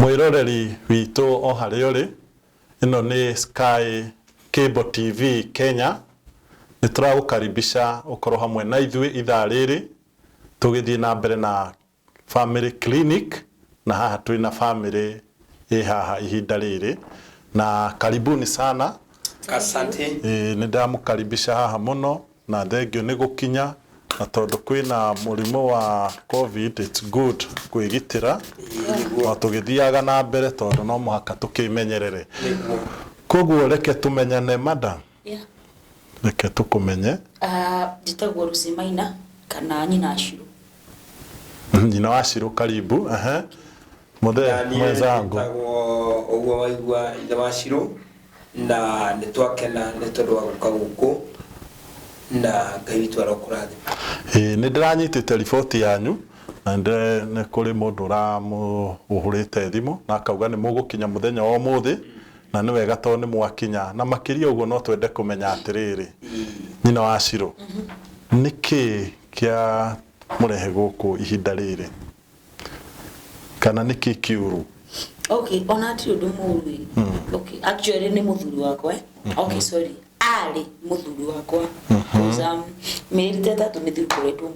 Mwĩroreri witũ o harĩa ũrĩ, ĩno nĩ Sky Cable TV Kenya, nĩ tũragũkaribisha ũkorwo hamwe na ithuĩ ithaa rĩrĩ tũgĩthiĩ na mbere na Family Clinic, na haha twĩna family ĩ haha ihinda rĩrĩ, na karibuni sana. Asante. Ĩĩ nĩ ndamũkaribisha haha mũno na thengio nĩ gũkinya na tondũ kwĩna mũrimũ wa Covid, it's good kwĩgitĩra o tũgĩthiaga na mbere tondũ no mũhaka tũkĩmenyerere. Koguo reke tũmenyane, madam. Yeah. Reke tũkũmenye. Njĩtagwo Lucy Maina kana nyina Shiro. Nyina wa Shiro, karibu. Ehe. Mũthee Na niĩ mwenzangu. Njĩtagwo ũguo waigua, ithe wa Shiro, na nĩ twakena nĩ tondũ wa gũka gũkũ, na Ngai witũ arokũrathima. Ĩĩ nĩ ndĩranyitĩte riboti yanyu na nĩ kũrĩ mũndũ ũramũhũrĩte thimũ na akauga nĩ mũgũkinya mũthenya wa ũmũthĩ, na nĩ wega tondũ nĩ mwakinya. Na makĩria ũguo no twende kũmenya atĩrĩrĩ, nyina wa Shiro, nĩkĩ kĩa mũrehe gũkũ ihinda rĩrĩ? Kana nĩkĩ kĩũru? Okay, ona hatirĩ ũndũ mũru ĩ. Okay, actually nĩ mũthuri wakwa, eh? Okay, sorry. Arĩ mũthuri wakwa. Cause mĩeri ta 3 mĩthiru ngoretwo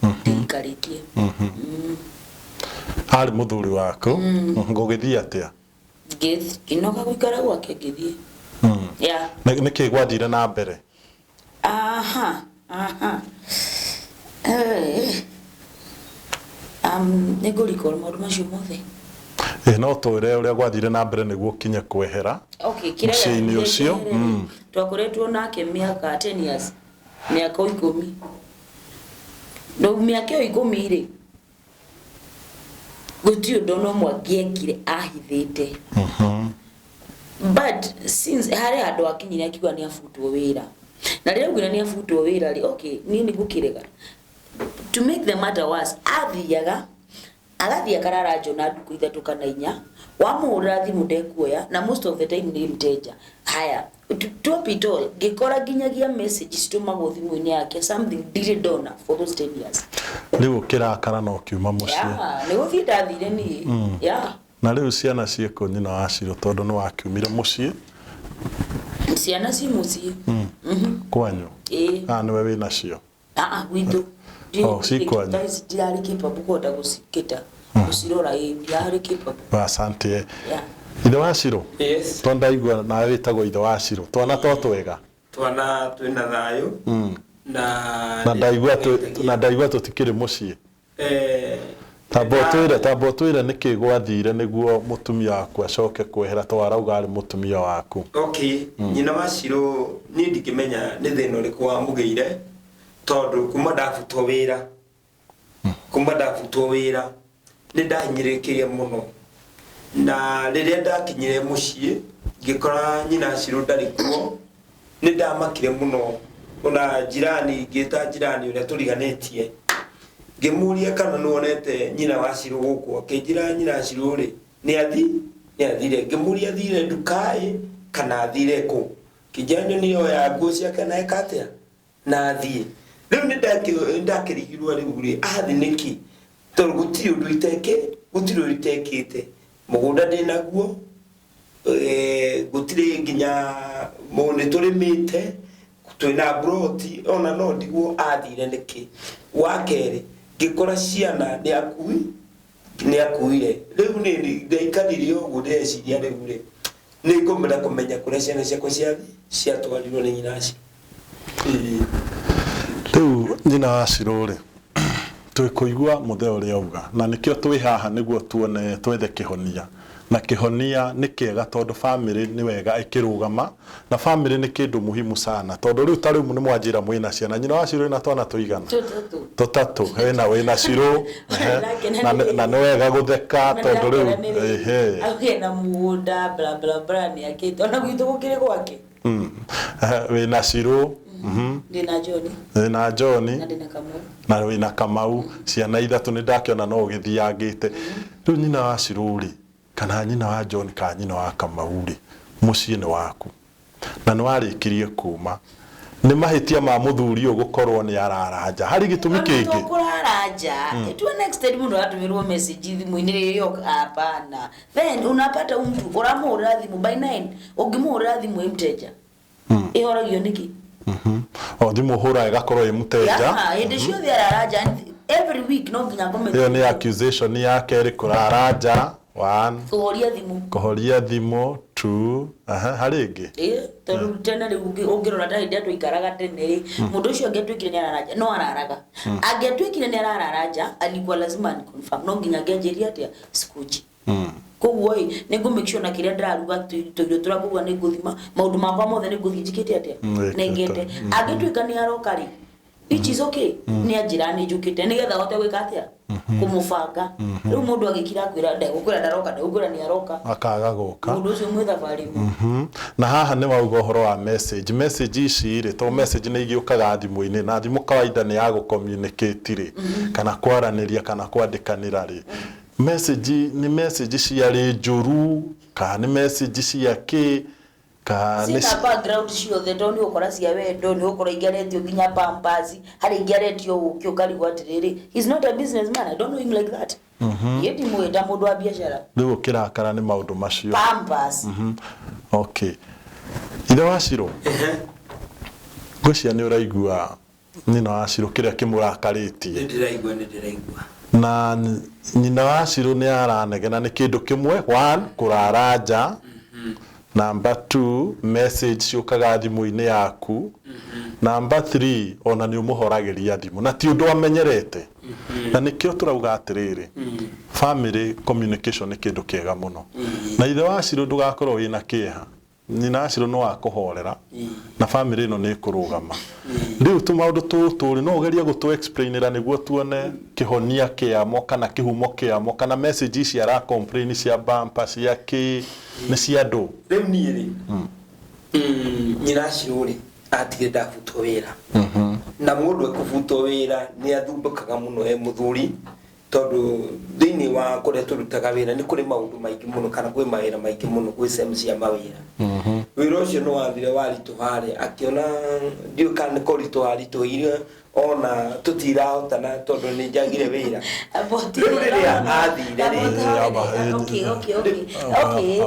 ndiikarĩtie. Arĩ mũthuri waku, gũgĩthiĩ atĩa? Ngĩnoga gũikara gwake, ngĩthiĩ. Yeah. Nĩkĩ gwathire na mbere? Aha, aha. Eh. Nĩ ngũ recall maũndũ macio mothe. Ĩ no twĩre ũrĩa gwathire na mbere nĩguo ũkinye kwehera Okay, kĩrĩa mũciĩ-inĩ gĩathire ũcio. njehere rĩ, twakoretwo nake mĩaka 10 years, mĩaka o 10. Rĩu mĩaka ĩyo 10 rĩ, gũtirĩ ũndũ ona ũmwe angĩekire ahithĩte. But since harĩ handũ akinyire akiuga nĩ abutwo wĩra. Na rĩrĩa augire nĩ abutwo wĩra rĩ, okay, niĩ nĩ ngũkĩrega. To make the matter worse, athiaga agathiĩ akarara Njona ndukũ 3 kana 4, wamũhũrĩra thimũ ndekuoya, na most of the time nĩ mteja. Haya, to top it all, ngĩkora nginyagia message citũmagwo thimũ-inĩ yake, something ndirĩ ndona for those 10 years. Rĩu ũkĩrakara na ũkiuma mũciĩ. Yeah, nĩ gũthiĩ ndathire niĩ. Yeah. Na rĩu ciana ciĩkũ, nyina wa Shiro, tondũ nĩ wakiumire mũciĩ? Ciana ci mũciĩ. Kwanyu? Ĩĩ. Ah, nĩwe wĩ nacio? Ah, gwitũ. Oh, ci kwanyu. Thaa ici ndirarĩ capable kũhota gũcikĩta gũcirora, ĩĩ, ndirarĩ capable. Asante. Yeah. Ithe wa Shiro. Yes. Tondũ ndaigua nawe wĩtagwo ithe wa Shiro. Twana to twega? Twana twĩna thayũ na Na ndaigua na ndaigua tũtikĩrĩ mũciĩ. Nda- Tamba ũtwĩre nĩkĩ gwathire nĩguo mũtumia waku acoke kwehera, tondũ arauga arĩ mũtumia waku. Okay, nyina wa Shiro, niĩ ndingĩmenya nĩ thĩna ũrĩkũ wamũgĩire, tondũ kuma ndabutwo wĩra nĩ ndahinyĩrĩrĩkĩire mũno, na rĩrĩa ndakinyire mũciĩ ngĩkora nyina Shiro ndarĩ kuo, nĩ ndamakire mũno. Ona njirani, ngĩta njirani ũrĩa tũriganĩtie, ngĩmũria kana nĩwonete nyina wa Shiro gũkũ, akĩnjĩra nyina wa Shiro rĩ nĩ athire. Ngĩmũria athire nduka-ĩ kana athire kũ, kĩnjĩra nyoni oya nguo ciake na eka atĩa na athiĩ. Rĩu nĩ ndakĩrigirwo rĩu rĩ athi nĩkĩ, tondũ gũtirĩ ũndũ itekĩte, mũgũnda ndĩnaguo, gũtirĩ nginya nĩ tũrĩmĩte, twĩna mburoti, ona no ndigwo athire nĩkĩ. Wa kerĩ, ngĩkora ciana nĩ akuire. Rĩu nĩ ndaikarire ũguo ndĩreciria, rĩu rĩ nĩ ngũmenda kũmenya kũrĩa ciana ciakwa ciathi ciatwarirwo nĩ nyina acio. Ĩĩ. Rĩu nyina wa Shiro rĩ, twĩkũigua mũthee ũrĩa auga, na nĩkĩo twĩ haha nĩguo tuone twethe kĩhonia, na kĩhonia nĩ kĩega tondũ bamĩrĩ nĩ wega ĩkĩrũgama, na bamĩrĩ nĩ kĩndũ muhimu sana, tondũ rĩu ta rĩu nĩ mwanjĩra mwĩna ciana. Nyina wa Shiro, wĩna twana tũigana? Tũtatũ. Tũtatũ. Wĩna Shiro, ehe, na nĩ wega gũtheka tondũ rĩu ehe. Auge na mũgũnda, bla bla bla, nĩ akĩte ona gwitũ gũkĩrĩ gwake. Wĩna Shiro, Ndĩna John. Wĩna John. Na ndĩna Kamau. Na wĩna Kamau, ciana ithatũ, nĩ ndakĩona no ũgĩthiangĩte. Rĩu nyina wa Shiro rĩ, kana nyina wa John, kana nyina wa Kamau rĩ, mũciĩ nĩ waku na nĩ warĩkirie kuma. Nĩ mahĩtia ma mũthuri ũyũ gũkorwo nĩ arara nja. Harĩ gĩtũmi kĩngĩ? Kũrara nja to an extent, mũndũ aratũmĩrwo message thimũ-inĩ rĩrĩa hapana, then unapata huyu mtu ũramũhũrĩra thimũ by 9, ũngĩmũhũrĩra thimũ ĩ mteja, ĩhoragio nĩkĩ? O thimũ hũra ĩgakorwo ĩ mũteja. Yeah, hĩndĩ ciothe arara nja, and every week no nginya ngome. Ĩyo nĩ accusation ya kerĩ, kũrara nja one. Kũhoria thimũ. Kũhoria thimũ two. Aha, harĩ ĩngĩ? Ĩ, tondũ tene rĩu ũngĩrora ta hĩndĩ ĩrĩa twaikaraga tene rĩ, mũndũ ũcio angĩatuĩkire nĩ arara nja, no araraga, angĩatuĩkire nĩ ararara nja, alikuwa lazima ni confirm, no nginya angĩanjĩria atĩa sikuji. Koguo ĩ nĩ ngũ make sure na kĩrĩa ndĩraruga, tũirio tũrĩa ngũruga nĩ ngũthima, maũndũ makwa mothe nĩ ngũthiĩ njĩkĩte atĩa, Wĩkĩte. nengete. Angĩtuĩka nĩ aroka rĩ, which is okay, nĩ anjĩra nĩ njũkĩte, nĩgetha hote gwĩka atĩa, kũmũbanga. Rĩu mũndũ agĩkira akwĩra ndegũkwĩra ndaroka, ndegũkwĩra nĩ aroka, akaga gũka. Mũndũ ũcio mwĩ thabarĩ ĩmwe. Na haha nĩ wauga ũhoro wa message. Message ici rĩ, to message nĩ igĩũkaga thimũ-inĩ, na thimũ kawaida nĩ ya gũ-communicate rĩ, kana kwaranĩria kana kwandĩkanĩra rĩ, message nĩ message ciarĩ njũru kana nĩ message cia kĩ, kana nĩ Cina background ciothe, tondũ nĩ ũgũkora cia wendo, nĩ ũgũkora ingĩ aretio nginya pampers, harĩ ingĩ aretio ũkĩ, ũkarigwo atĩrĩrĩ, he's not a businessman, I don't know him like that. Niĩ ndimũĩ ta mũndũ wa biacara. Rĩu ũkĩrakara nĩ maũndũ macio. Pampers. Okay, ithe wa Ciro, ngwĩciria nĩ ũraigua nyina wa Ciro kĩrĩa kĩmũrakarĩtie. Nĩ ndĩraigua, nĩ ndĩraigua. Na nyina wa Ciro nĩ aranegena nĩ kĩndũ kĩmwe, one, kũrara nja, number two, message ciũkaga thimũ-inĩ yaku, number three, ona nĩ ũmũhoragĩria thimũ na ti ũndũ amenyerete. Na nĩkĩo tũrauga atĩrĩrĩ, family communication nĩ kĩndũ kĩega mũno. Na ithe wa Ciro, ndũgakorwo wĩna kĩeha, nyina wa Ciro no akũhorera na family ĩno nĩ ĩkũrũgama. Rĩu tũmaũndũ tũtũ rĩ, no ũgerie gũtũ explainĩra nĩguo tuone kĩhonia kĩamo kana kĩhumo kĩamo, kana message ici ara complain cia bampa cia kĩ nĩ cia andũ? Rĩu niĩ rĩ, nyina acio rĩ, atigire ndabutwo wĩra, na mũndũ ekũbutwo wĩra nĩ athumbũkaga mũno e mũthuri, tondũ thĩinĩ wa kũrĩa tũrutaga wĩra nĩ kũrĩ maũndũ maingĩ mũno, kana kwĩ mawĩra maingĩ mũno, gwĩ sehemu cia mawĩra. Wĩra ũcio nĩ wathire waritũha rĩ, akĩona ndiũĩ kana nĩ kũritũha ritũhire, ona tũtirahotana tondũ nĩ njagire wĩra. Rĩu rĩrĩa athire rĩ, Okay.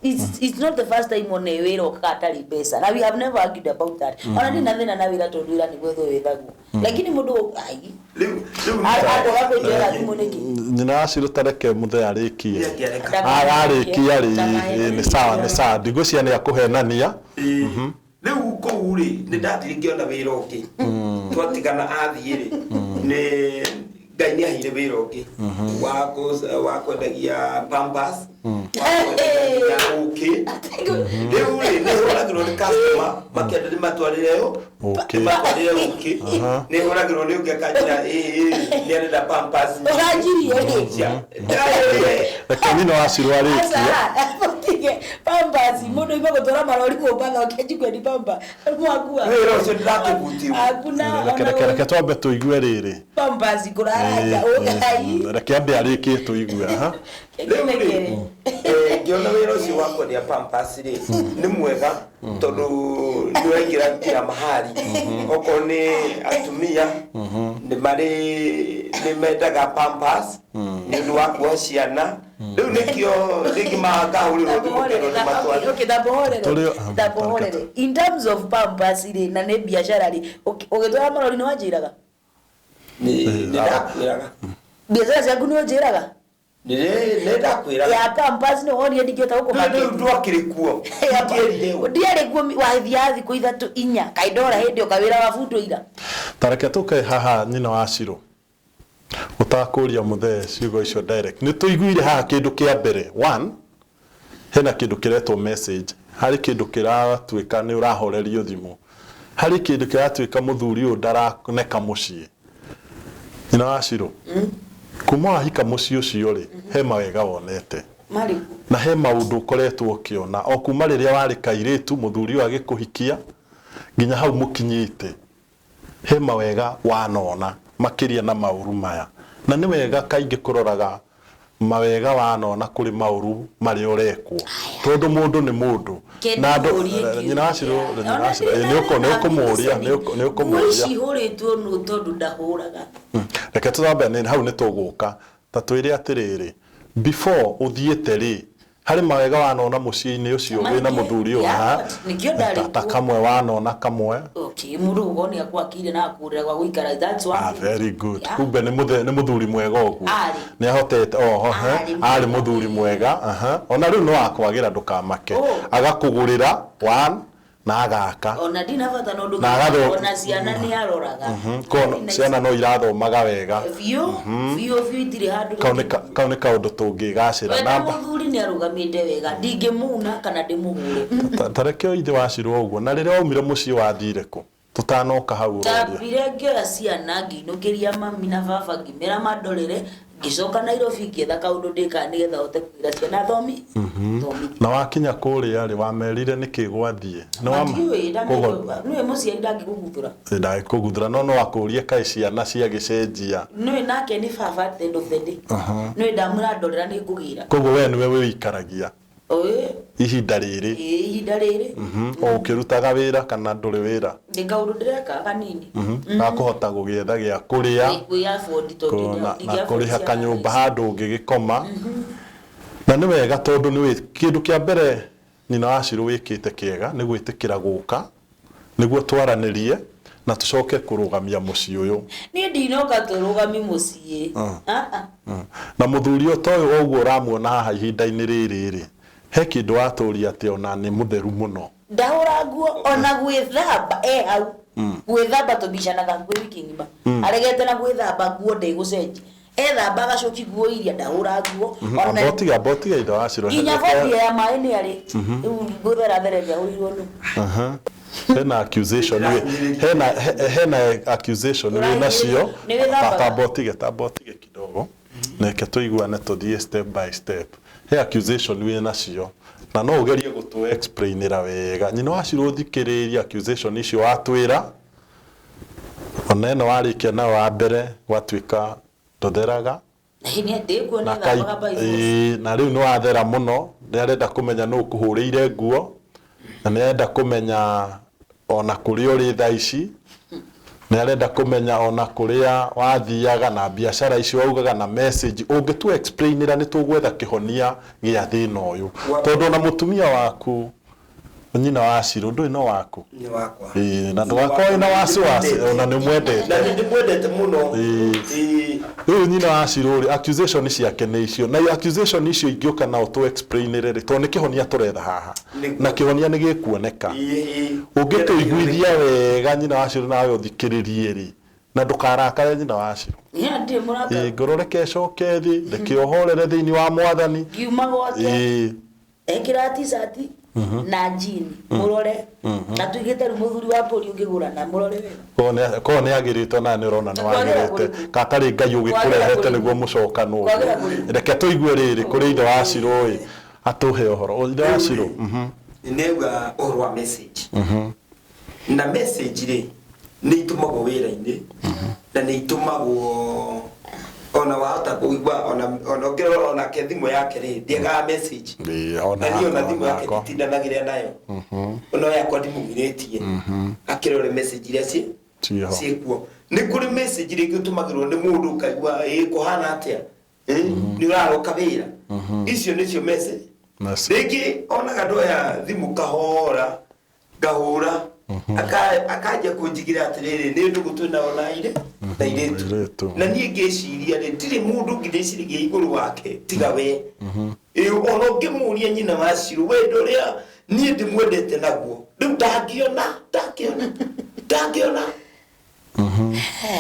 It's not the first time one wĩra ũkaga atarĩ mbeca, na we have never argued about that. Ona ndĩ na thĩna na wĩra, tondũ wĩra nĩ gwethwo wĩthagwo, lakini mũndũ ai rĩu akwaga kũnjoera thimũ nĩkĩ? Nyina wa Ciro, tareke mũthee arĩkie. Nĩangĩareka. Ararĩkia rĩ, nĩ sawa, nĩ sawa, ndigwĩciria nĩ akũhenania. Ĩĩ. Rĩu kũu rĩ, nĩ ndathire ngĩona wĩra ũngĩ. Twatigana athiĩ rĩ, nĩ Ngai nĩ aheire wĩra ũngĩ wa kwendagia pampers, wa kwendagia ũkĩ. Rĩu rĩ, nĩ hũragĩrwo nĩ customer makĩenda ndĩmatwarĩre ũ Ũkĩ. Ndĩmatwarĩre ũkĩ. Nĩ hũragĩrwo nĩ ũngĩ akanjĩra ĩ ĩ nĩ arenda pampers. Ũranjirie rĩ? Reke nyina wa Ciro arĩkie. Aca, ũtige pampers, mũndũ ima gũtwara marori Mombatha ũkĩanji kwendi pampa mwakua. Wĩra ũcio ndĩrakĩbutirwo. Hakuna. Reke twambe tũigue rĩrĩ. Pampers kũrara nja ũkai. Reke ambe arĩkie tũigue, aha. Rĩu rĩ, ngĩona wĩra ũcio wa kwendia pampers rĩ nĩ mwega, tondũ nĩ ũraingĩra kila mahali. Okorwo nĩ atumia nĩ marĩ nĩ mendaga pampers nĩ ũndũ wa kuoha ciana. Rĩu nĩkĩo rĩngĩ makahũrĩrwo thimũ kerwo nĩ matware. Okay, tambohorere. Tambohorere. In terms of pampers rĩ, na nĩ biacara rĩ, ũgĩtwara marori nĩ wanjĩraga? Nĩ ndakwĩraga. Biacara ciaku nĩ ũnjĩraga? Nĩ ndakwĩraga. Ya pampers nĩ wonire ndingĩhota Rĩu gũkũmarket. ndwakĩrĩ kuo. Ndierire ũ. Ndiarĩ kuo, wathiaga thikũ ithatũ inya kaindora hĩndĩ ĩyo kawĩra wabutwo ira. Tareke tũke haha, nyina wa Ciro, ũtakũria mũthee ciugo icio direct. Nĩ tũiguire haha kĩndũ kĩa mbere, one, hena kĩndũ kĩretwo message, harĩ kĩndũ kĩratuĩka nĩ ũrahorerio thimũ, harĩ kĩndũ kĩratuĩka mũthuri ũyũ ndaraneka mũciĩ. Nyina wa Ciro, kuma wahika mũciĩ ũcio rĩ, he mawega wonete? Marĩkũ? Na he maũndũ ũkoretwo ũkĩona o kuma rĩrĩa warĩ kairĩtu, mũthuri ũyũ agĩkũhikia nginya hau mũkinyĩte, he mawega wanona makĩria na maũru maya? Na nĩ wega kaingĩ kũroraga. Mawega wanona kũrĩ maũru marĩa ũrekwo, tondũ mũndũ nĩ mũndũ. Na andũ nyina wa Shiro, nyina wa Shiro, nĩ ũkũmũria, nĩ ũkũmũria. Ici hũrĩtwo nũ tondũ ndahũraga. Reke tũthambe nĩ hau nĩ tũgũka. Ta twĩre atĩrĩrĩ, before ũthiĩte rĩ, harĩ mawega wanona mũciĩ-inĩ ũcio wĩna Maingĩ, mũthuri ũyũ? yeah, Ha? nĩkĩo ndarĩ Ta kuo. kamwe wanona kamwe. Okay, mũndũ gũkorwo nĩ akwakire na akũgũrĩra gwa gũikara, that's one Ah, thing. very good. Yeah. Kumbe nĩ mũthuri mwega ũguo. Arĩ. Nĩ ahotete oho he. Arĩ Arĩ mwega. Mũthuri mwega, aha. Ona rĩu no akwagĩra, ndũkamake. Oh. Agakũgũrĩra one na agaka. Ona ndina bata na ũndũ. Na Ona ciana nĩ aroraga. Kono ciana no irathomaga wega. Biũ biũ biũ, itirĩ handũ. Kau nĩ kaũndũ tũngĩgacĩra. Wenda Namba mũthuri nĩ arũgamĩte wega, ndingĩmuna kana ndĩmũhũre. Ta reke ithe wacirwo ũguo. Na rĩrĩa waumire mũciĩ wathire kũ? Tũtanoka hau ũroria. Ndambire ngĩoya ciana ngĩinũkĩria mami na baba, ngĩmera mandorere, ngĩcoka Nairobi ngĩetha kaũndũ ndĩkaga nĩgetha hote kũgĩra ciana thomi thomithia. Na wakinya kũrĩa rĩ, wamerire nĩkĩ gwathiĩ? Nĩ Matiũĩ, nĩwe mũciari ndangĩkũguthũra. Ndagĩkũguthũra, no no akũrie kaĩ ciana ciagĩcenjia. Nĩwe nake nĩ baba at the end of the day. Nĩwe ndamwĩra ndorera nĩ ngũgĩra. Koguo we nĩwe wĩikaragia Ĩĩ, ihinda rĩrĩ? Ihinda rĩrĩ. O ũkĩrutaga wĩra kana ndũrĩ wĩra? Ndĩ kaũndũ ndĩreka kanini. Gakũhota gũgĩetha gĩa kũrĩa Kwĩ afford tondũ na ndingĩ afford kũrĩha ciana kanyũmba ici. handũ ũngĩgĩkoma. Na nĩ wega tondũ nĩ kĩndũ kĩa mbere nyina wa Shiro wĩkĩte kĩega nĩ gwĩtĩkĩra gũka nĩguo twaranĩrie na tũcoke kũrũgamia mũciĩ ũyũ. Niĩ ndinoka tũrũgami mũciĩ. Ah, ah. Na mũthuri ũyũ ta ũyũ ũguo ũramuona haha ihinda-inĩ rĩrĩ rĩ, he kĩndũ watũria atĩ ona nĩ mũtheru mũno. Ndahũra nguo, ona gwĩthamba e hau, gwĩthamba tũbicanaga hakuhĩ wiki ng'ima, aregete na gwĩthamba nguo ndĩgũcenjia, ethamba agacoki nguo iria, ndahũra nguo ona. Ambotiga, ambotiga ithe wa Shiro. Nginya bobia ya maĩ nĩ arĩ rĩu gwĩtherathereria ahũrirwo nũ. Aha. Hena accusation hena accusation wĩ nacio. Nĩ wĩthambaga? Tambotige, tambotige kidogo neke tũiguane, tũthiĩ step by step. He accusation wĩ nacio na no ũgerie gũtũ explainĩra wega, nyina wa Shiro, ũthikĩrĩrie accusation icio watwĩra, ona ĩno warĩkia nayo wa mbere gwatuĩka ndũtheraga. Nĩ ndĩkuo Na nĩ thambaga by force. Ĩĩ, na rĩu nĩ wathera mũno. Nĩ arenda kũmenya nũ ũkũhũrĩire nguo, na nĩ arenda kũmenya ona kũrĩa ũrĩ thaa ici, nĩ arenda kũmenya ona kũrĩa wathiaga na biacara icio waugaga na message. Ũngĩtu explainĩra nĩ tũgwetha kĩhonia gĩa thĩna ũyũ, tondũ ona mũtumia waku, nyina wa Shiro, ndũĩ no waku. Nĩ wakwa. Ĩĩ, na ndũgakorwo wĩna wasiwasi, ona nĩ mwendete. Na nĩ ndĩmwendete mũno. Ĩĩ. Ĩĩ. Rĩu nyina wa Shiro rĩ, accusation ciake nĩ icio, na accusation icio ingĩũka na ũtũ explainĩre rĩ, tondũ nĩ kĩhonia tũretha haha. Nĩguo. Na kĩhonia nĩ gĩkuoneka. Ĩĩ. Ũngĩtũiguithia wega, nyina wa Shiro, nawe ũthikĩrĩrie rĩ, na ndũkarakare, nyina wa Shiro. Niĩ ndirĩ mũrakaru. Ĩĩ, ngoro reke ĩcoke thĩ, reke ũhorere thĩinĩ wa mwathani. Ngiuma gwake ekĩra t-shirt na jean, mũrore na tuigĩte rĩu mũthuri wa mbũri ũngĩgũra na mũrore wega. Korwo nĩ agĩrĩte, ona nĩ ũrona nĩ Kwagĩra wagĩrĩte. kũrĩkũ? Katarĩ Ngai Kwagĩra ũgĩkũrehete kũrĩkũ? nĩguo mũcokanwo. Kwagĩra kũrĩkũ? Reke tũigue rĩrĩ kũrĩ ithe wa Shiro ĩ, atũhe ũhoro ithe wa Shiro. Nĩnauga ũhoro wa message, na message rĩ, nĩ itũmagwo wĩra-inĩ na nĩ itũmagwo ona wahota kũigua ona ũngĩrora onake thimũ yake rĩ, ndĩagaga message. Ĩĩ, ona Na niĩ ona yakwa, thimũ yake yakwa. nditindanagĩra nayo, ona yakwa ndimũgirĩtie akĩrore message iria ciĩ Ciĩho. ciĩkuo. Nĩ kũrĩ message rĩngĩ ũtũmagĩrwo nĩ mũndũ ũkaigua ĩ kũhana atĩa, nĩ ũraroka wĩra, icio nĩcio message. Message. Rĩngĩ onaga ndoya thimũ kahora ngahũra, akanjia kũnjigĩra atĩrĩrĩ, nĩ ndũgũ twĩnao na airĩ na airĩtu. Airĩtu. Na niĩ ngĩciria rĩ, ndirĩ mũndũ ũngĩ ndĩciragia igũrũ wake tiga we. Ĩ, ona ũngĩmũria nyina wa Shiro wendo ũrĩa niĩ ndĩmwendete naguo rĩu, ndangĩona, ndangĩona, ndangĩona,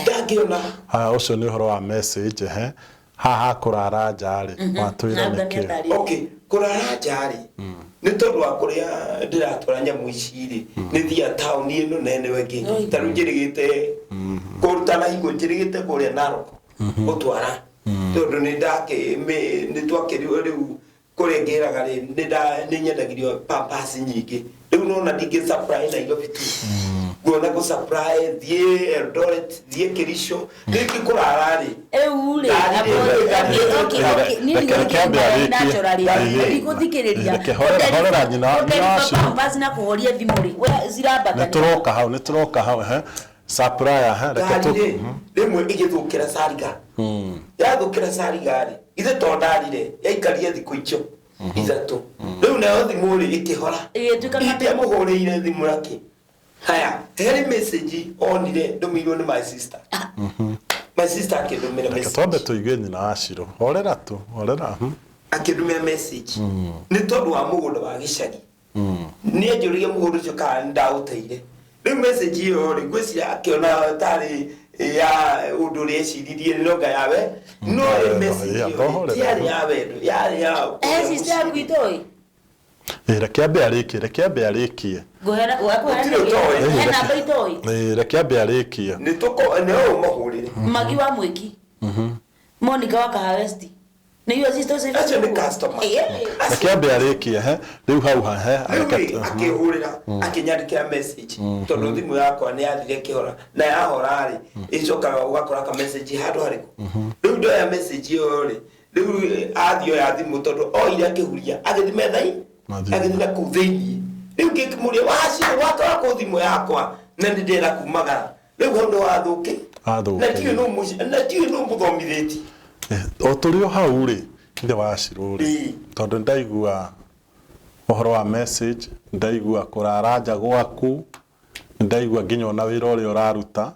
ndangĩona. Haya, ũcio nĩ ũhoro wa message. He haha kũrara nja rĩ, watwĩra Nanga nĩkĩ? nĩatarĩrie. Okay, kũrara nja rĩ, nĩ tondũ wa kũrĩa ndĩratwara nyamũ ici rĩ, nĩ thiaga taũni ĩno nene ĩngĩ, ta rĩu njĩrĩgĩte kũruta na hingo njĩrĩgĩte kũrĩa Narok gũtwara, tondũ nĩ ndakĩ nĩ twakĩrirwo rĩu. Kũrĩa ngĩraga rĩ, nĩ nyendagĩrio pampers nyingĩ. Rĩu nona ndingĩ supply Nairobi tu, nguona gũ supply thiĩ Eldoret, thiĩ Kericho, rĩngĩ kũrara rĩ. Rĩu rĩ, Reke- reke ambe arĩkie. Ndigũthikĩrĩria. Reke horera nyina wa Shiro. Pampers na kũhoria thimũ rĩ, we cirambata. Nĩ tũroka hau, nĩ tũroka hau, ehe. Supplier, ehe, reke Ngari tũ rĩ, rĩmwe ĩgĩthũkĩra Sariga, yathũkĩra Sariga rĩ, ithe to ndarire, yaikarire thikũ icio 3. Rĩu nayo thimũ rĩ ĩkĩhora. Ĩgĩtuĩka Itiamũhũrĩire thimũ nakĩ. Haya, harĩ message onire ndũmĩirwo nĩ my sister. My sister akĩndũmĩra Reke twambe message. tũigue nyina wa Shiro. Horera tu, horera. Akĩndũmĩra message nĩ tondũ wa mũgũnda wa gĩcagi. Nĩ anjũririe mũgũnda ũcio kana nĩ ndaũteire. Rĩu message ĩyo rĩ, ngwĩciria akĩona tarĩ ya ũndũ ũrĩa eciririe nonga yawe, no Ya ĩ message ya, ĩyo rĩ, tohorera. tiarĩ ya wendo, yarĩ ya Eh, sister yaku itoĩ. Ĩ, reke ambe arĩkie, reke ambe arĩkie. Ngũhera Gũtirĩ ũtoĩ. he namba itoĩ. Ĩ, reke ambe arĩkie. Nĩ tũko nĩ ũũ mahũrĩre. Magi wa mwĩki. Monica wa Kahawa West. Nĩ iwe sister ũcio. Acio nĩ customer. Reke ambe arĩkie, ehe. Rĩu hau ha, ehe. Rĩu Reke rĩ, akĩhũrĩra, akĩnyandĩkĩra message tondũ thimũ yakwa nĩ yathire ĩkĩhora, na yahora rĩ, ĩcokaga ũgakora ka message handũ harĩkũ. Rĩu ndoya message ĩyo rĩ, rĩu athiĩ oya thimũ, tondũ oire akĩhuria agĩthiĩ metha-inĩ, Mathiĩ. agĩthiĩ na kũu thĩiniĩ. Rĩu ngĩkĩmũria, wacirũ watwara kũ thimũ yakwa na nĩ ndĩrenda kumagara? Rĩu hau nĩ wathũkĩ. Athũkĩire. Na tiũĩ nũ na tiũĩ nũ mũthomithĩtie. O tũrĩ o hau rĩ, ithe wa Shiro rĩ, Ĩĩ. tondũ nĩndaigua ũhoro wa message, nĩndaigua kũrara nja gwaku, nĩndaigua nginya ona wĩra ũrĩa ũraruta,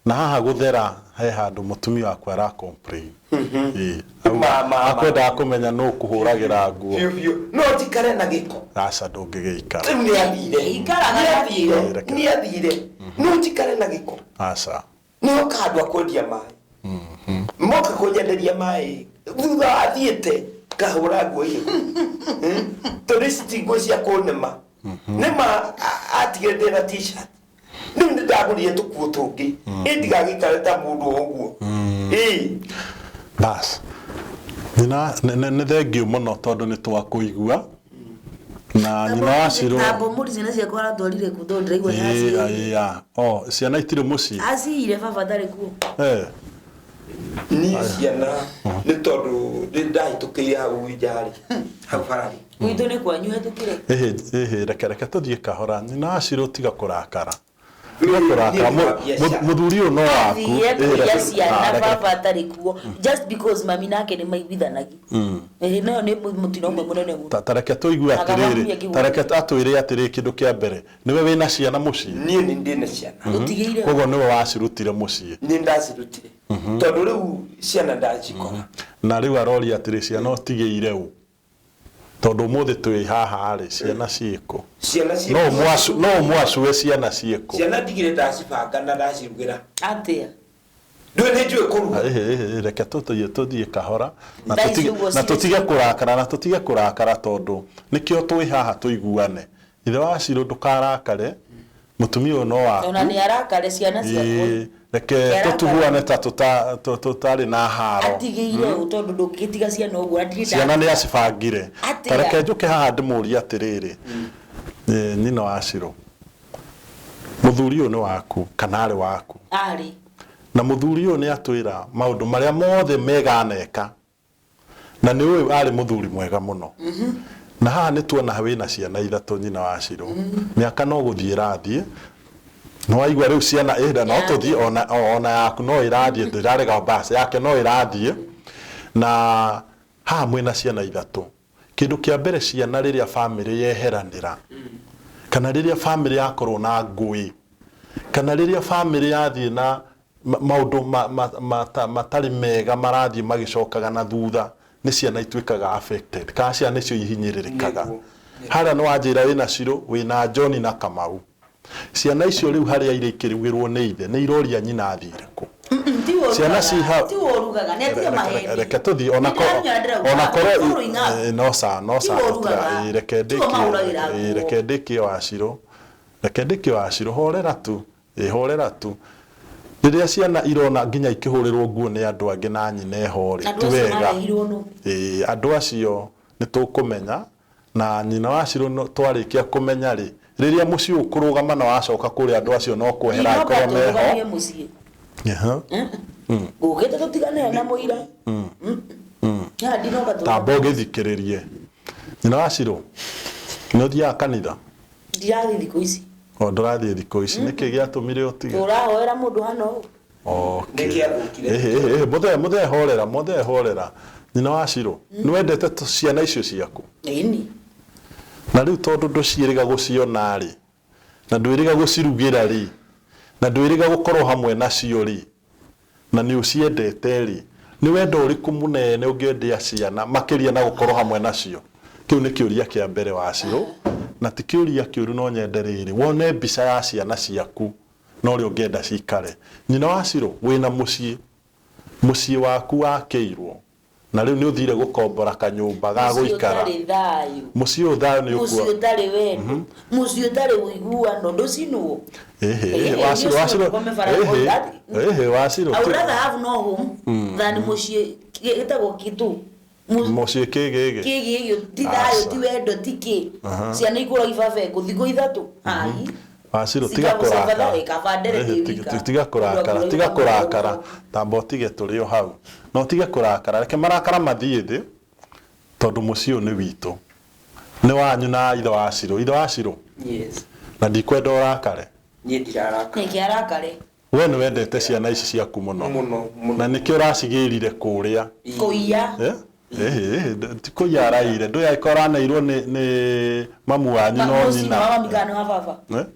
na haha gũthera he handũ mũtumia waku ara complain. Ĩĩ. Akwendaga kũmenya nũ ũkũhũragĩra nguo. Biũ biũ, no njikare na gĩko? Aca, ndũngĩgĩikara. Rĩu nĩ athire. Ikaraga nĩ na athire. gĩko. Nĩ athire, no njikare na gĩko? Aca. Nĩ oka andũ a kwendia maĩ, moka kũnyenderia maĩ thutha athiĩte, ngahũra nguo irĩkũ? Tondũ ici ti nguo cia kũnĩma, nĩma atigire ndĩna t-shirt. Rĩu nĩ ndagũrire tũkuo tũngĩ, ĩ ndigagĩikare ta mũndũ o ũguo, ĩ. Bas. Nyina nĩ thengiũ mũno tondũ nĩ twakũigua na nyina wa Shiro. Tambo mũri ciana ciakwa aratwarire kũ? Tondũ ndĩraigua Ĩ, nĩ ĩ, a. O, ciana itirĩ mũciĩ. aciire baba ndarĩ kuo. Eh. Niĩ ciana nĩ tondũ nĩ ndahĩtũkĩire hau njarĩ hau bararĩ. Gwitũ nĩ kwanyu hetũkĩre. Ĩhĩ, ĩhĩ, reke tũthiĩ kahora. Nyina wa Shiro, tiga kũrakara. Tiga kũrakara. Mũthuri ũyũ no waku. Athiĩ Ĩhĩ, kũiya ah, ciana reke baba atarĩ kuo just because mami nake nĩ maiguithanagia. Ĩhĩ, no nĩ mũtino ũmwe mũnene mũno. Ta reke tũigue Aga atĩrĩrĩ, mamia kĩguũ. ta reke atwĩre atĩrĩrĩ, kĩndũ kĩa mbere, nĩwe wĩna ciana mũciĩ? Niĩ nĩ ndĩ na ciana. Ũtigĩire. Koguo nĩwe wacirutire mũciĩ. Nĩ ndacirutire tondũ rĩu ciana ndacikora. Na rĩu aroria atĩrĩ, ciana ũtigĩire ũ? Tondũ ũmũthĩ twĩ haha rĩ, ciana ciĩkũ? Ciana ciĩ No ũmwacue ciana ciĩkũ? Ciana ndigire ndacibanga na ndacirugĩra. Atĩa? Ndũĩ nĩ njũĩ kũruga. Ĩhĩ, ĩhĩ, reke tũthiĩ kahora na Thaa ici ũguo na cirĩ tũtige kũrakara, na tũtige kũrakara tondũ nĩkĩo twĩ haha tũiguane. Ithe wa Shiro, ndũkarakare, mũtumia ũyũ no waku. Ona nĩ arakare ciana ciakwa. Ĩĩ, reke Nĩ tũtuguane ta tũtarĩ na haro. Atigĩire ũ? Tondũ ndũngĩtiga ciana ũguo atigĩte. Ciana nĩ acibangire. Atĩa? Ta reke njũke haha ndĩmũrie atĩrĩrĩ, nyina wa Shiro, mũthuri ũyũ nĩ waku kana arĩ waku? Arĩ. Na mũthuri ũyũ nĩ atwĩra maũndũ marĩa mothe mega aneka, na nĩ ũyũ arĩ mũthuri mwega mũno, na haha nĩ tuona wĩna ciana ithatũ, nyina wa Shiro. Mĩaka no gũthiĩ ĩrathiĩ, nĩ waigua rĩu ciana ĩhĩnda no tũthiĩ ona yaku no ĩrathiĩ, ndĩrarega bas yake no ĩrathiĩ, na haha mwĩna ciana ithatũ. Kĩndũ kĩa mbere, ciana rĩrĩa bamĩrĩ yeheranĩra, kana rĩrĩa bamĩrĩ yakorwo na ngũĩ, kana rĩrĩa bamĩrĩ yathiĩ na maũndũ matarĩ mega marathiĩ magĩcokaga na thutha, nĩ ciana ituĩkaga affected, kana ciana nĩcio ihinyĩrĩrĩkaga. Harĩa nĩ wanjĩra wĩna Shiro, wĩna John na Kamau. Ciana icio rĩu harĩa irĩ ikĩrugĩrwo nĩ ithe, nĩ iroria nyina athire kũ. Ciana ci hau. Ti ũrugaga, nĩ atige maheni. Reke tũthiĩ ona Nĩ ona ndĩramenya ndĩrauga. korwo Following up. No sa no sa. Tiwe ũrugaga. Reke Tiwe mahũragĩra ndĩkie, nguo. reke ndĩkie wa Shiro, reke ndĩkie wa Shiro. Horera tu, horera tu. Rĩrĩa ciana irona nginya ikĩhũrĩrwo nguo nĩ andũ angĩ na nyina eho rĩ, Andũ ti acio wega. marehirwo nũ? Ĩĩ, andũ acio Nĩ tũkũmenya na nyina wa Shiro twarĩkia kũmenya rĩ, rĩrĩa mũciĩ ũkũrũgama na wacoka kũrĩa andũ acio no kwehera Ndinoka angĩkorwo meho. tũrũgamie mũciĩ. Ngũkĩte tũtigane na mũira. Ya ndinoka tũrũgamie. Tamba ũgĩthikĩrĩrie. Nyina wa Shiro, nĩ ũthiaga kanitha? Ndirathiĩ thikũ ici. O ndũrathiĩ thikũ ici. Nĩkĩ gĩatũmire ũtige? Tũrahoera mũndũ hana ũũ. Okay. Nĩkĩ athũkire? Ĩhĩ, ĩhĩ, ĩhĩ, mũthee, mũthee horera, mũthee horera. Nyina wa Shiro, nĩ wendete ciana icio ciaku? Ĩni. Na rĩu tondũ ndũciĩrĩga gũciona rĩ, na ndwĩrĩga gũcirugĩra rĩ, na ndwĩrĩga gũkorwo hamwe nacio rĩ, na nĩ ũciendete rĩ, nĩ wendo ũrĩkũ mũnene ũngĩendea ciana makĩria na gũkorwo hamwe nacio? Kĩu nĩ kĩũria kĩa mbere wa Shiro, na ti kĩũria kĩũru no nyende rĩrĩ, wone mbica ya ciana ciaku na ũrĩa ũngĩenda cikare. Nyina wa Shiro, wĩna mũciĩ, mũciĩ waku wakĩirwo, na rĩu nĩ ũthire gũkombora kanyũmba ga Mũciĩ gũikara. ũtarĩ thayũ. Mũciĩ ũyũ thayũ nĩ Mũciĩ ũkuo. ũtarĩ wendo. Mũciĩ ũtarĩ ũiguano ndũcinwo. Ĩhĩ, Ĩhĩ, wa Shiro, wa Shiro, ũcio ũkome bara ĩhĩ, ũyũ. ĩhĩ, wa Shiro, I would rather have no home than mũciĩ gĩtagwo kĩtũ. Mũciĩ kĩgĩgĩ. Kĩgĩgĩ ti thayũ ti wendo ti kĩ. Ciana ikũra ibabengũ thikũ ithatũ. Ai. Wacirũ tiga Cika- kũrakara. cika- kaba ndere Ĩhĩ, ndĩ wika. tiga kũrakara, Ũndũ tiga akũra kũrakara. ũguo. Tamba ũtige tũrĩ o hau. Na ũtige kũrakara, reke marakara mathiĩ thĩ, tondũ mũciĩ ũyũ nĩ witũ. Nĩ wanyu na ithe wa Shiro. Ithe wa Shiro, Yes. na ndikwenda ũrakare. Niĩ ndirarakara. Nĩkĩ arakare? We nĩ wendete ciana ici ciaku mũno. Mũno, mũno. Na nĩkĩo ũracigĩrire kũrĩa. Kũiya. Eh? Ĩhĩ, ĩhĩ, ti kũiya araire. Ndũĩ angĩkorwo araneirwo nĩ mamu wanyu no Mũciĩ nyina. wa mami kana wa baba. Eh?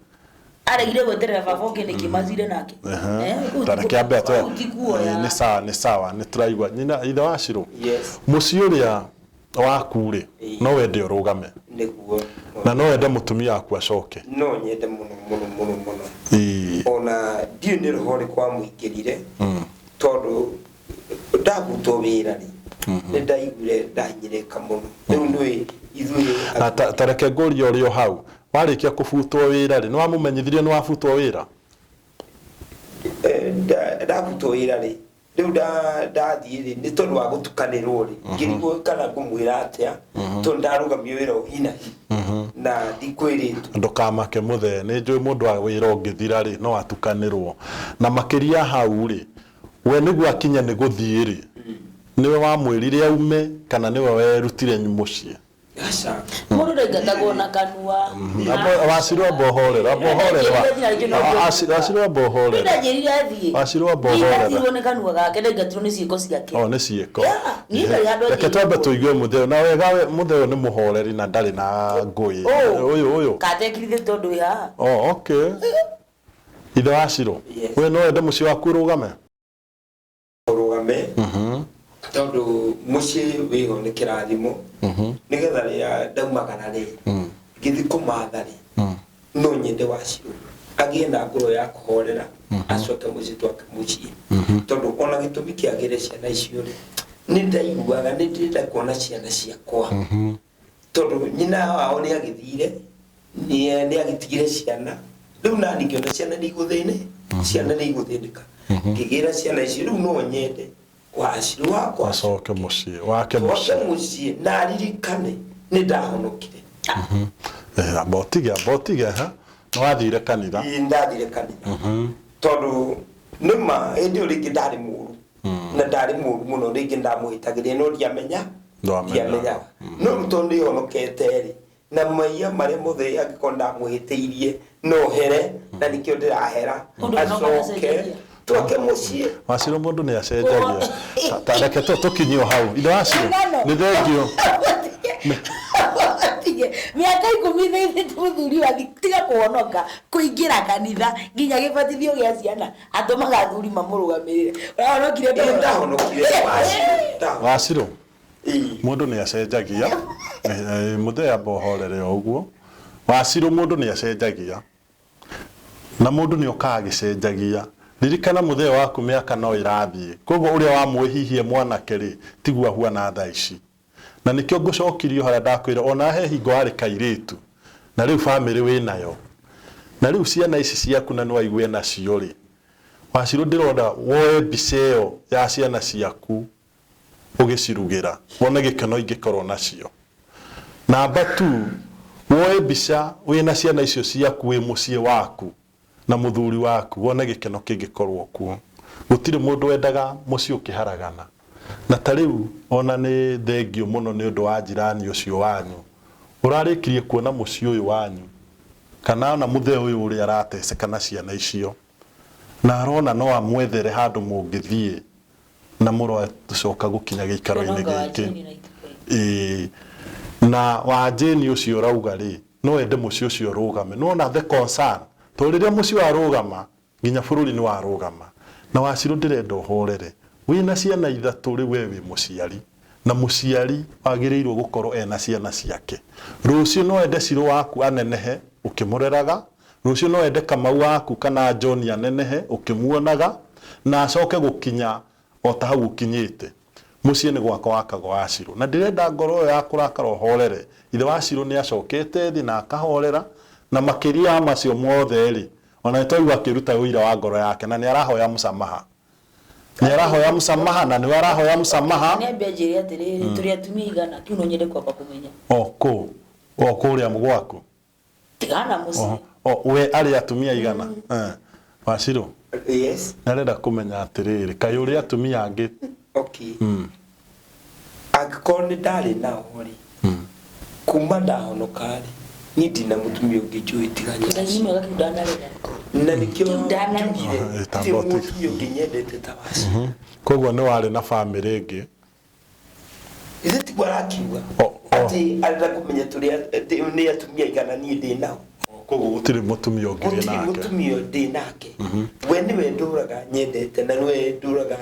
Aregire gweterera baba oke nĩkĩ macire nake. Eh, kũu Ta ti reke ambe atwe. kũu ti kuoya. Nĩ sawa, nĩ sawa, nĩ tũraigua. Nyina ithe wa Shiro. Yes. Mũciĩ ũrĩa waku rĩ, Ĩĩ. no wende ũrũgame. Nĩguo. Na no wende mũtumia waku acoke. No nyende mũno mũno mũno mũno. Ĩĩ. Ona ndiũĩ nĩ roho ũrĩkũ wamũingĩrire tondũ ndabutwo wĩra rĩ, nĩ ndaiguire ndahinyĩrĩka mũno. Rĩu nĩũĩ ithuĩ Na ta reke ngũrie ũrĩ o hau. Warĩkia kũbutwo wĩra rĩ, nĩ wamũmenyithirie nĩ wabutwo wĩra? Ndabutwo wĩra rĩ, rĩu ndathiĩ rĩ, nĩ tondũ wa gũtukanĩrwo rĩ, ngĩrigwo kana ngũmwĩra atĩa, tondũ ndarũgamio wĩra o hi na hi na ndikwĩrĩtwo. Ndũkamake mũthee, nĩ njũĩ mũndũ wa wĩra ũngĩthira rĩ, no atukanĩrwo. Na makĩria hau rĩ, we nĩguo akinye nĩ gũthiĩ rĩ, nĩwe wamwĩrire aume kana nĩwe werutire mũciĩ? Aca. Mũndũ ndaingatagwo na kanua. Wacirwo amba ũhorera, amba ũhorera. Wacirwo amba ũhorera. Ndanjĩrire athiĩ. Wacirwo amba ũhorera. Ndaingatirwo nĩ kanua gake, ndaingatirwo nĩ ciĩko ciake. O nĩ ciĩko. Yeah, niĩ ndarĩ handũ Reke twambe anjĩrire tũigue mũthee ũyũ. Na wega mũthee ũyũ nĩ mũhoreri na ndarĩ na ngũĩ. Ũũ. Ũyũ ũyũ. Katekirithie tondũ wĩ haha. Oh, okay. Ithe wa Shiro, Yes. we no wende mũciĩ waku ũrũgame? Ũrũgame tondũ mũciĩ wĩho nĩ kĩrathimo, nĩgetha rĩrĩa ndaumagara rĩ, ngĩthiĩ kũmatha rĩ, no nyende Wacirũ agĩe na ngoro ya kũhorera, acoke mũciĩ twake mũciĩ, tondũ ona gĩtũmi kĩagĩre ciana icio rĩ, nĩ ndaiguaga nĩ ndĩrenda kuona ciana ciakwa, tondũ nyina wao nĩ agĩthire, nĩ agĩtigire ciana. Rĩu nani ngĩona ciana nĩ igũthĩnĩ, ciana nĩ igũthĩnĩka, ngĩgĩra ciana icio. Rĩu no nyende Wacirũ wakwa Acoke mũciĩ, wake twake mũciĩ. Mũciĩ na aririkane nĩ ndahonokire. Amba ũtige, amba ũtige, ha? Nĩ wathire kanitha? Ĩĩ, ndathire kanitha tondũ nĩma hĩndĩ ĩyo rĩngĩ ndarĩ mũru, na ndarĩ mũru mũno, rĩngĩ ndamũhĩtagĩria no ndiamenya. Ndwamenyaga. Ndiamenyaga, no rĩu tondũ nĩhonokete rĩ, na maiya marĩa mothe angĩkorwo ndamũhĩtĩirie no here, na nĩkĩo ndĩrahera, Mũndũ no acoke agacenjeria. twake mũciĩ. Wacirũ mũndũ nĩ acenjagia. Ta reke tũkinyie o hau. Ithe Wacirũ, nĩ thengio. Tige, mĩaka 13 mũthuri wathi tiga kũhonoka kũingĩra kanitha nginya gĩbatithio gĩa ciana atũmaga athuri mamũrũgamĩrĩre. Ũrahonokire Ĩĩ, ndũrora? ndahonokire Wacirũ, ndahonokire. Wacirũ, Ĩĩ. mũndũ nĩ acenjagia. Mũthee amba ũhorere o ũguo. Wacirũ mũndũ nĩ acenjagia. Na mũndũ nĩ okaga agĩcenjagia. Ririkana mũthee waku mĩaka no ĩrathiĩ. Koguo ũrĩa wamwĩhihie mwanake rĩ, tiguo ahuana thaa ici. Na nĩkĩo ngũcokirio harĩa ndakwĩra ona he hingo warĩ kairĩtu. Na rĩu bamĩrĩ wĩnayo. Na rĩu ciana ici ciaku na nĩwaigue nacio rĩ, Wacirũ ndĩrona woe mbica ĩyo ya ciana ciaku ũgĩcirugĩra, wone gĩkeno ingĩkorwo nacio. Namba 2, woe mbica wĩna ciana icio ciaku wĩ mũciĩ waku na mũthuri waku, wone gĩkeno kĩngĩkorwo kuo. Gũtirĩ mũndũ wendaga mũciĩ ũkĩharagana. Na ta rĩu ona nĩ thengio mũno nĩ ũndũ wa njirani ũcio wanyu ũrarĩkirie kuona mũciĩ ũyũ wanyu kana ona mũthee ũyũ ũrĩa arateceka na ciana icio, na arona no amwethere handũ mũngĩthiĩ na mũrocoka gũkinya gĩikaro-inĩ gĩkĩ. Ĩĩ, na wa Jane ũcio ũrauga rĩ, no ende mũciĩ ũcio ũrũgame. Nĩwona the concern, tondũ rĩrĩa mũciĩ warũgama nginya bũrũri nĩ warũgama. Na Wacirũ ndĩrenda ũhorere, wĩna ciana ithatũ rĩu we wĩ mũciari, na mũciari wagĩrĩirwo gũkorwo ena ciana ciake. Rũciũ no ende Cirũ waku anenehe ũkĩmũreraga, rũciũ no ende Kamau waku kana John anenehe ũkĩmuonaga, na acoke gũkinya o ta hau ũkinyĩte. Mũciĩ nĩ gwaka wakagwo Wacirũ. Na ndĩrenda ngoro ĩyo ya kũrakara ũhorere. Ithe Wacirũ nĩ acokete thĩ na akahorera, na makĩria ya macio mothe-rĩ, ona nĩ twaigua akĩruta ũira wa ngoro yake na nĩ arahoya msamaha. Nĩ arahoya msamaha na nĩwe arahoya msamaha. Nĩ ambe anjĩre atĩrĩrĩ, tũrĩ atumia aigana? Kĩu no nyende kwamba kũmenya. O kũ? O kũrĩa gwaku? Tigana mũciĩ. O we arĩ atumia aigana? Wacirũ? Yes. Nĩ arenda kũmenya atĩrĩrĩ, kaĩ ũrĩ atumia angĩ? Okay. Angĩkorwo nĩ ndarĩ nao rĩ, kuma ndahonoka rĩ, niĩ ndina mũtumia ũngĩ njũĩ tiga Ngai nĩ mwega, kĩu ndanarega. Na nĩkĩo Kĩu ndanarega. njugire Tamba ti ũtige. mũtumia ũngĩ nyendete ta wacio. Koguo nĩ warĩ na bamĩrĩ ĩngĩ? Ithe tiguo arakiuga O. atĩ arenda kũmenya tũrĩ nĩ atumia aigana niĩ ndĩ nao. Koguo gũtirĩ mũtumia ũngĩ wĩ Gũtirĩ nake? Mũtumia ndĩ nake. We nĩwe ndũraga nyendete na nĩwe ndũraga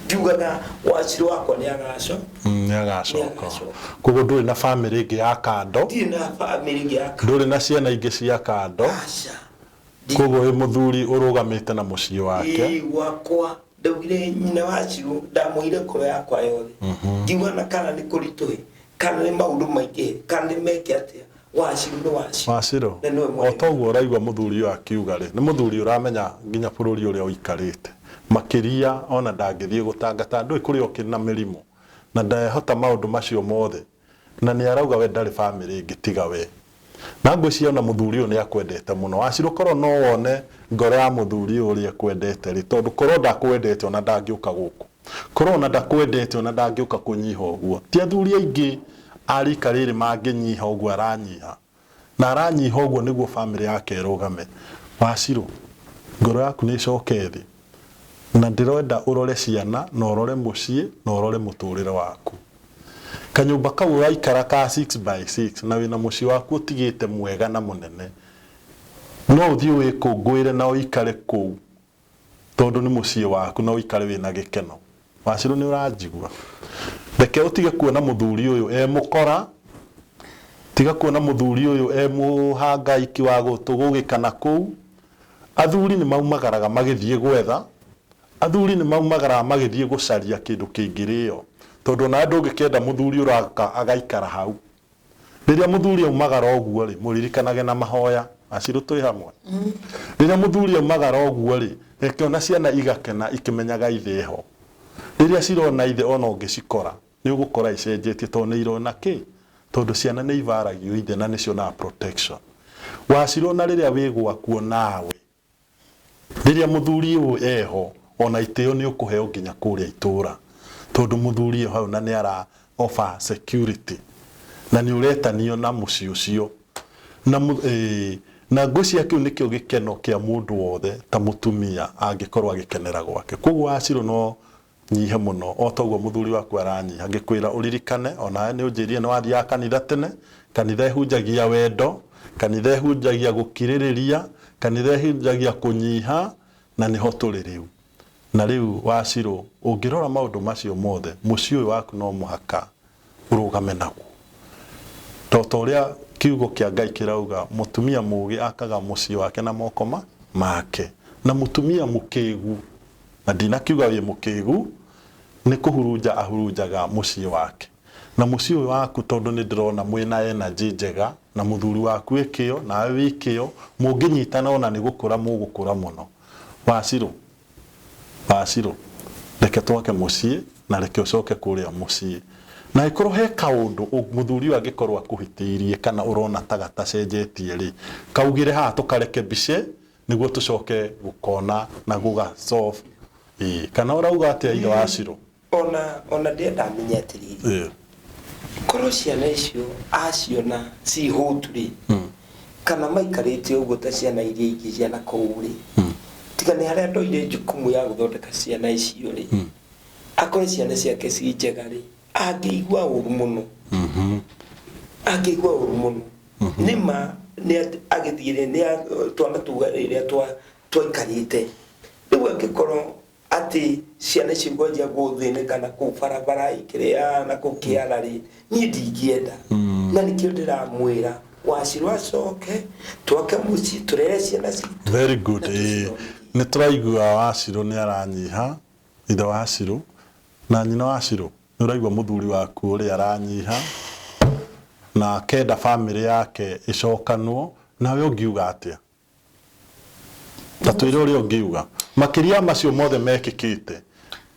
njugaga Wacirũ wakwa nĩ agaco. Nĩ agacoka. Nĩ agacoka. Koguo ndũrĩ na bamĩrĩ ĩngĩ ya kando? Ndirĩ na bamĩrĩ ĩngĩ ya Ndũrĩ na ciana ingĩ cia kando? Aca. Koguo wĩ mũthuri ũrũgamĩte na mũciĩ wake? Ĩĩ, gwakwa ndaugire nyina wa Cirũ ndamũheire ngoro yakwa yothe, ngiuga na kana nĩ kũritũhe, kana nĩ maũndũ maingĩhe, kana nĩ meke atĩa, Wacirũ nĩ Wacirũ. Wacirũ, Na nĩwe o mwene. toguo ũraigua mũthuri ũyũ akiuga rĩ, nĩ mũthuri ũramenya nginya bũrũri ũrĩa ũikarĩte. Makĩria ona ndangĩthiĩ gũtangata, ndũĩ kũrĩa ũkĩrĩ na mĩrimũ na ndehota maũndũ macio mothe, na nĩ arauga we ndarĩ bamĩrĩ ĩngĩ tiga we. Na ngwĩciria ona mũthuri ũyũ nĩ akwendete mũno. Wacirũ, korwo no wone ngoro ya mũthuri ũyũ ũrĩa ekwendete rĩ, tondũ korwo ndakwendete ona ndangĩũka gũkũ. Korwo ona ndakwendete ona ndangĩũka kũnyiha ũguo. Ti athuri aingĩ a rika rĩrĩ mangĩnyiha ũguo aranyiha. Na aranyiha ũguo nĩguo bamĩrĩ yake ĩrũgame. Wacirũ, ngoro yaku nĩ ĩcoke thĩ. Na ndĩrenda ũrore ciana na ũrore mũciĩ na ũrore mũtũrĩre waku. Kanyũmba kau ũraikara ka 6 by 6 na wĩna mũciĩ waku ũtigĩte mwega na mũnene, no ũthiĩ wĩkũngũĩre na ũikare kũu tondũ nĩ mũciĩ waku na ũikare wĩna gĩkeno. Wacirũ, nĩ ũranjigua? Reke ũtige kuona mũthuri ũyũ e mũkora, tiga kuona mũthuri ũyũ e mũhangaiki wa gũtũgũgĩka na kũu. Athuri nĩ maumagaraga magĩthiĩ gwetha, athuri nĩ maumagaraga magĩthiĩ gũcaria kĩndũ kĩngĩrĩo, tondũ onawe ndũngĩkĩenda mũthuri ũraka agaikara hau. Rĩrĩa mũthuri aumagara ũguo rĩ, mũririkanage na mahoya. Acirũ, twĩ hamwe? Rĩrĩa mũthuri aumagara ũguo rĩ, reke ona ciana igakena ikĩmenyaga ithe eho. Rĩrĩa cirona ithe, ona ũngĩcikora nĩ ũgũkora icenjetie, tondũ nĩ irona kĩ? Tondũ ciana nĩ ibaragio ithe na nĩ cionaga protection. Wacirũ, na rĩrĩa wĩ gwaku onawe, rĩrĩa mũthuri ũyũ eho, ona itĩo nĩ ũkũheo nginya kũrĩa itũra, tondũ mũthuri ĩho hau na nĩ ara offer security na nĩ ũretanio na mũciĩ ũcio na na ngwĩciria kĩu nĩkĩo gĩkeno kĩa mũndũ wothe ta mũtumia angĩkorwo agĩkenera gwake. Koguo Wacirũ, no nyihe mũno o toguo mũthuri waku aranyiha. Ngĩkwĩra ũririkane onawe nĩ ũnjĩrire nĩ wathiaga kanitha tene. Kanitha ĩhunjagia wendo, kanitha ĩhunjagia gũkirĩrĩria, kanitha ĩhunjagia kũnyiha, na nĩho tũrĩ rĩu. Na rĩu Wacirũ, ũngĩrora maũndũ macio mothe, mũciĩ ũyũ waku no mũhaka ũrũgame naguo to ta ũrĩa kiugo kĩa Ngai kĩrauga, mũtumia mũũgĩ akaga mũciĩ wake na moko make, na mũtumia mũkĩgu, na ndinakiuga wĩ mũkĩgu, nĩ kũhurunja ahurunjaga mũciĩ wake. Na mũciĩ ũyũ waku, tondũ nĩ ndĩrona mwĩna energy njega na mũthuri waku wĩ kĩo nawe wĩ kĩo, mũngĩnyitana ona nĩ gũkũra mũgũkũra mũno. Wacirũ, Wacirũ, reke twake mũciĩ na reke ũcoke kũrĩa mũciĩ. Na angĩkorwo he kaũndũ mũthuri ũyũ angĩkorwo akũhĩtĩirie kana ũrona ta gatacenjetie rĩ, kaugĩre haha tũkarekebishe nĩguo tũcoke gũkona na gũga solve. Ĩĩ, kana ũrauga atĩa ithe wa Shiro? Ona ndĩrenda menye atĩrĩrĩ, korwo ciana icio aciona ci hũtu rĩ, kana maikarĩte ũguo ta ciana iria ingĩ cia na kũu rĩ, tiga nĩ harĩa ndoire jukumu ya gũthondeka ciana icio rĩ, akorwo ciana ciake ci njega rĩ, angĩigua ũru mũno, angĩigua ũru mũno. Nĩ ma nĩ agĩthiire nĩ twana tũu rĩrĩa twaikarĩte rĩu, angĩkorwo atĩ ciana icio igwanjia gũthĩnĩka na kũu barabara ikĩrĩa na kũu kĩara rĩ, niĩ ndingĩenda. Na nĩkĩo ndĩramwĩra Wacirũ acoke twake mũciĩ, tũrere ciana citũ. Very good. Na Ĩĩ. tũcithomithie. Nĩ tũraigua Wacirũ nĩ aranyiha, ithe wa Shiro na nyina wa Shiro. Nĩ ũraigua mũthuri waku ũrĩa aranyiha na akenda famĩlĩ yake ĩcokanwo, nawe ũngiuga atĩa? Ta twĩre ũrĩa ũngiuga makĩria macio mothe mekĩkĩte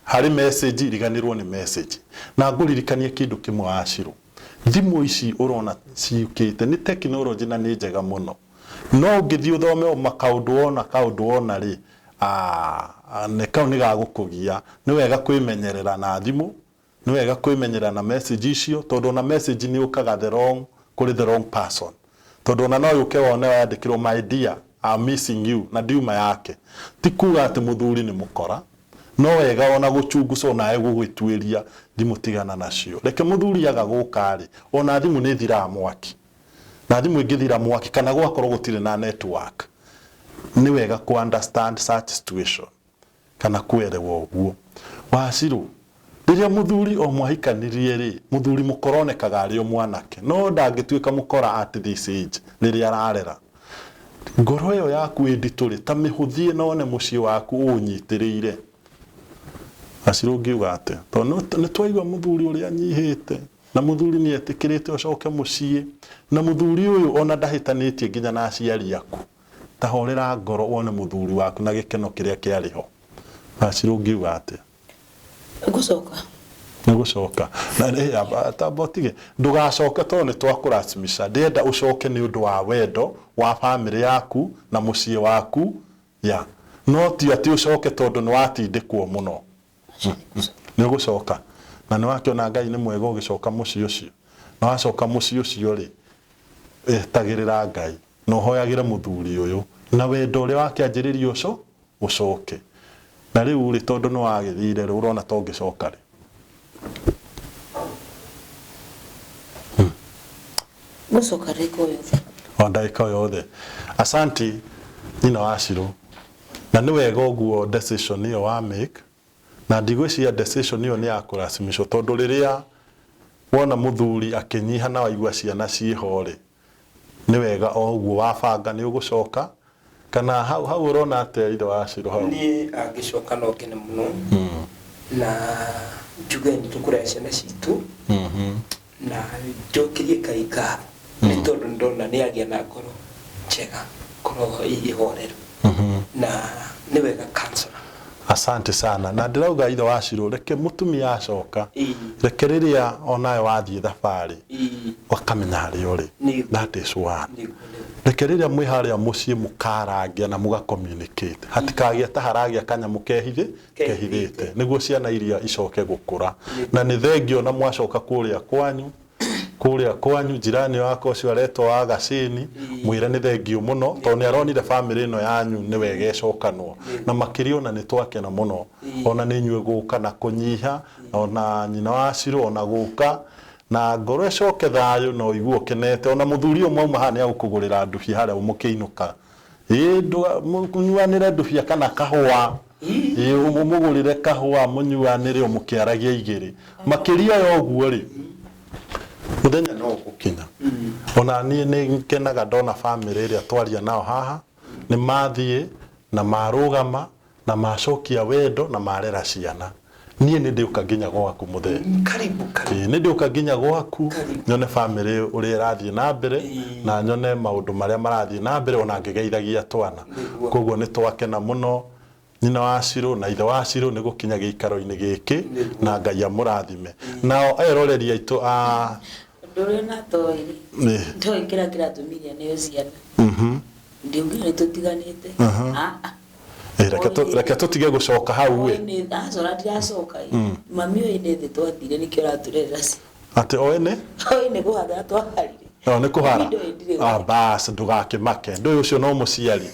harĩ message. Riganĩrwo nĩ message na ngũririkanie kĩndũ kĩmwe, Wacirũ. Thimũ ici ũrona ciũkĩte nĩ technology na nĩ njega mũno, no ũngĩthiĩ ũthome o makaũndũ wona kaũndũ wona rĩ, nĩ kau nĩ gagũkũgia. Nĩ wega kwĩmenyerera na thimũ, nĩ wega kwĩmenyerera na message icio, tondũ ona message nĩ yũkaga the wrong, kũrĩ the wrong person, tondũ ona no yũke wone yandĩkĩrwo "My dear, I'm missing you" na ndiuma yake. Ti kuga atĩ mũthuri nĩ mũkora, no wega ona gũchunguca onawe gũgĩtuĩria thimũ. Tigana nacio, reke mũthuri aga gũka rĩ, ona thimũ nĩ ĩthiraga mwaki, na thimũ ĩngĩthira mwaki kana gwakorwo gũtirĩ na network, nĩ wega ku understand such situation kana kuelewa ũguo. Wacirũ, rĩrĩa mũthuri o mwahikanirie rĩ, mũthuri mũkora onekaga arĩ o mwanake, no ndangĩtuĩka mũkora at this age rĩrĩa ararera. Ngoro ĩyo yaku ĩ nditũ rĩ, ta mĩhũthie na one mũciĩ waku ũũnyitĩrĩire. Wacirũ, ũngiuga atĩa? Tondũ nĩ twaigua mũthuri ũrĩa anyihĩte, na mũthuri nĩ etĩkĩrĩte ũcoke mũciĩ, na mũthuri ũyũ ona ndahĩtanĩtie nginya na aciari aku. Ta horera ngoro wone mũthuri waku na gĩkeno kĩrĩa kĩarĩ ho. Wacirũ, ũngiuga atĩa? Ngũcoka. Nĩ gũcoka na tamba ũtige, ndũgacoke tondũ nĩ twakũrasimisha. Ndĩrenda ũcoke nĩ ũndũ wa wendo wa famĩlĩ yaku na mũciĩ waku ya, no ti atĩ ũcoke tondũ nĩ watindĩkwo mũno. Nĩ ũgũcoka na nĩ wakĩona Ngai nĩ mwega ũgĩcoka mũciĩ ũcio. Na wacoka mũciĩ ũcio rĩ, etagĩrĩra Ngai na ũhoyagĩre mũthuri ũyũ na wendo ũrĩa wakĩanjĩrĩria ũco ũcoke. Na rĩu rĩ, tondũ nĩ wagĩthire rĩ, ũrona ta ũngĩcoka rĩ? Ngũcoka ndagĩka o yothe. O ndagĩka o yothe. Asanti, nyina wa Shiro, na nĩ wega ũguo decision ĩyo wa make, na ndigwĩciria decision ĩyo nĩ ya kũrasimishwo, tondũ rĩrĩa wona mũthuri akĩnyiha na waigua ciana ciĩho rĩ, nĩ wega o ũguo wabanga nĩ ũgũcoka. Kana hau hau ũrona atĩa, ithe wa Shiro, hau? Niĩ angĩcoka no ngene mũno na njuge nĩ tũkũrera ciana citũ na njokerie Ngai ngatho, nĩ tondũ ndona nĩ agĩa na ngoro njega, ngoro ĩhoreru, na nĩ wega counselor. Asante sana. Na ndĩrauga, ithe wa Shiro, reke mũtumia acoka, reke rĩrĩa onawe wathiĩ thabarĩ wakamenya harĩa ũrĩ. That is one. Nĩguo. Reke rĩrĩa mwĩ harĩa mũciĩ mũkarangia na mũga communicate, hatikagĩa ta haragĩa kanyamũ kehithĩte, nĩguo ciana iria icoke gũkũra. Na nĩ thengio na mwacoka kũrĩa kwanyu jirani wako ũcio aretwo wa Gacini, mwĩre nĩ thengio mũno tondũ nĩ aronire famĩlĩ ĩno yanyu nĩ wega ĩcokanwo. Na makĩria ona nĩ twakena mũno ona nĩ inyuĩ gũka na kũnyiha, ona nyina wa Shiro ona gũka na ngoro ĩcoke thayũ na ũigue ũkenete. Ona mũthuri ũyũ mwauma haha nĩ agũkũgũrĩra ndubia harĩa mũkĩinũka. Ĩĩ, mũnyuanĩre ndubia kana kahũa. Ĩĩ, ũmũgũrĩre kahũa mũnyuanĩre o mũkĩaragia igĩrĩ. Makĩria ya ũguo rĩ, mũthenya no ũgũkinya. Ona niĩ nĩ ngenaga ndona famĩlĩ ĩrĩa twaria nao haha nĩ mathiĩ na marũgama na macokia wendo na marera ciana. Niĩ nĩ ndĩũka nginya gwaku mũthee. Karibu, karibu. Ĩĩ, nĩ ndĩũka nginya gwaku. Karibu. Nyone famĩlĩ ũrĩa ĩrathiĩ na mbere na nyone maũndũ marĩa marathiĩ na mbere, ona ngĩgeithagia twana. Koguo nĩ twakena mũno. Nyina wa Shiro na ithe wa Shiro nĩ gũkinya gĩikaro-inĩ gĩkĩ na Ngai amũrathime. Nao eroreri aitũ a Ũndũ ũrĩa ona toĩ rĩ, Ĩ. ndoĩ kĩrĩa kĩratũmire neo ciana. Ndiugire nĩ tũtiganĩte. Ah, ah. Ĩ, reke tũ- reke tũtige gũcoka hau ĩ. Oĩ nĩ acora ndiracoka ĩ. Mami oĩ nĩ thĩ twathire nĩkĩo aratũrerera ciana. Atĩ oĩ nĩ? Oĩ nĩ kũhara twaharire. No nĩ kũhara. Mami ndoĩ ndirĩ Ah, bas ndũgakĩmake. Ndũĩ ũcio no mũciari.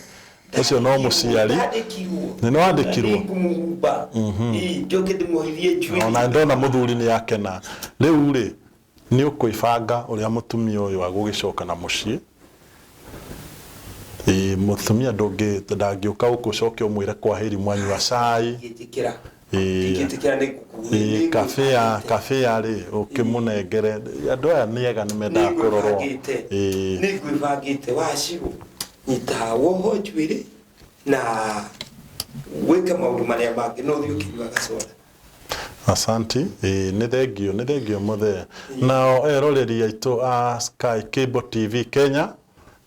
Ũcio no mũciari. Ndandĩkirwo. Nĩ nĩwandĩkirwo? Nĩngũmũhumba. Ĩ, njoke ndĩmuohithie njuĩrĩ. Ona ndona mũthuri nĩ akena. Rĩu rĩ, nĩ ũkwĩbanga ũrĩa mũtumia ũyũ agũgĩcoka na mũciĩ. Ĩĩ, mũtumia ndũngĩ ndangĩũka gũkũ ũcoke ũmwĩre kwaheri mwanyua cai. Ndingĩtĩkĩra. Ĩĩ. Ndingĩtĩkĩra nĩ Ĩĩ, kabĩa kabĩa rĩ ũkĩmũnengere andũ aya nĩ ega nĩ mendaga kũrorwo. Nĩngwĩbangĩte. Ĩĩ. Nĩngwĩbangĩte wacirũ nyita woho njuĩrĩ na wĩke maũndũ marĩa mangĩ no ũthiĩ ũkĩnyuaga soda. Asanti. Ĩĩ, nĩ thengio nĩ thengio mũthee. Nao eroreri aitũ a Sky Cable TV Kenya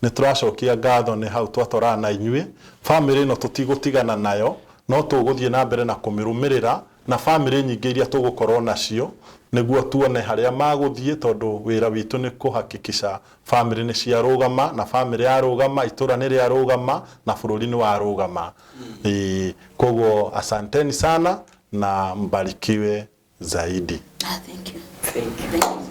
nĩ tũracokia ngatho nĩ hau twatwarana na inyuĩ. Bamĩrĩ ĩno tũtigũtigana nayo no tũgũthiĩ na mbere na kũmĩrũmĩrĩra na bamĩrĩ nyingĩ iria tũgũkorwo nacio nĩguo tuone harĩa magũthiĩ tondũ wĩra witũ nĩ kũhakikisha bamĩrĩ nĩ ciarũgama na bamĩrĩ yarũgama itũra nĩ rĩarũgama na bũrũri nĩ warũgama. Ĩĩ, koguo asanteni sana na mbarikiwe zaidi. Ah, thank you. Thank you. Thank you.